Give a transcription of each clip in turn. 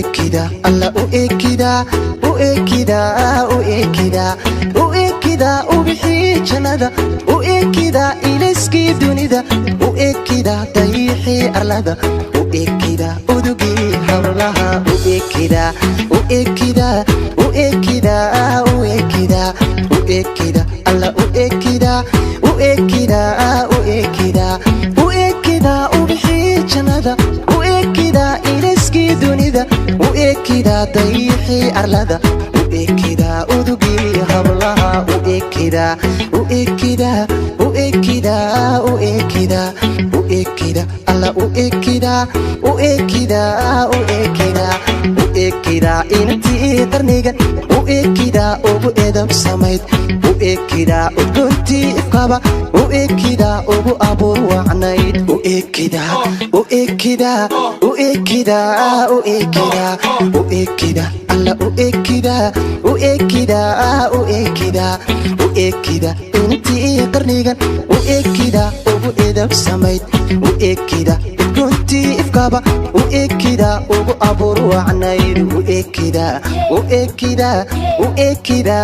Ekida alla u ekida, u ekida, u ekida, u ekida ubixii jannada, u ekida ilayskii dunida, u ekida dayixii arlada, u ekida udugii hablaha, u ekida, u ekida, u ekida, u ekida, u ekida alla u ekida, u ekida, u ekida, u ekida ubixii jannada, u ekida ilayskii dunida, u ekida dayixii arlada, u ekida udugii hablaha, u ekida, u ekida, u ekida, u ekida, u ekida alla u ekida, u ekida, u ekida, u ekida inantii qarnigan, u ekida ugu edab samayd, u ekida udgoontii ifkaba, u ekida ugu abuur wacnayd, u ekida, u ekida, u ekida, u ekida, u ekida alla u ekida, u ekida, u ekida, u ekida inantii qarnigan, u ekida ugu edab samayd, u ekida udgoontii ifkaba, u ekida ugu abuur wacnayd, u ekida, u ekida, u ekida,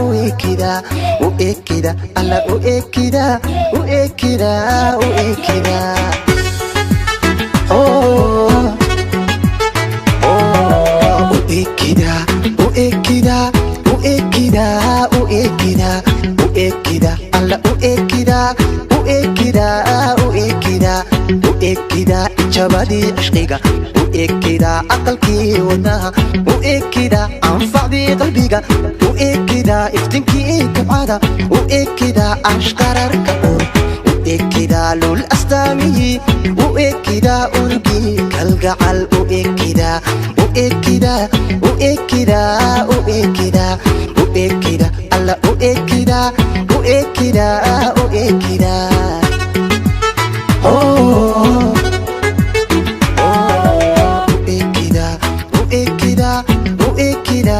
u ekida, u ekida alla u ekida, u ekida, u ekida. Oh, oh, u ekida, u ekida, u ekida, u ekida, u ekida alla u ekida, u ekida, u ekida, u ekida ijabadii cishqiga, u ekida aqalkii wadnaha, u ekida anfacdii qalbiga, u ekida iftinkii kabcada, u ekida ashqararka ur, u ekida lul astaamihii, u ekida urgii kalgacal, u ekida, u ekida, u ekida, u ekida, u ekida alla u ekida, u ekida, u ekida. Oh, oh, u ekida, u ekida, u ekida,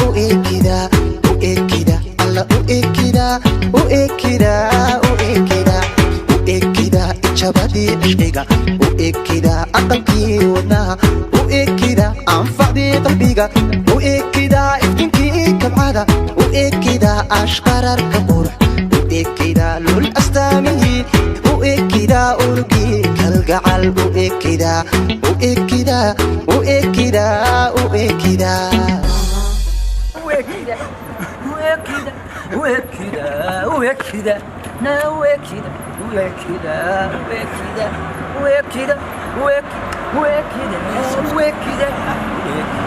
u ekida, u ekida alla u ekida, u ekida, u ekida, u ekida ijabadii cishqiga, u ekida aqalkii wadnaha, u ekida anfacdii qalbiga, u ekida iftinkii kabcada, u ekida ashqararka qurux, u ekida lul astaamihii, u ekida urgii kalgacal, u ekida, u ekida, u ekida, u ekida. Wekida, wekida, wekida, wekida, na wekida, wekida, wekida, wekida, wek, wekida, wekida, wekida.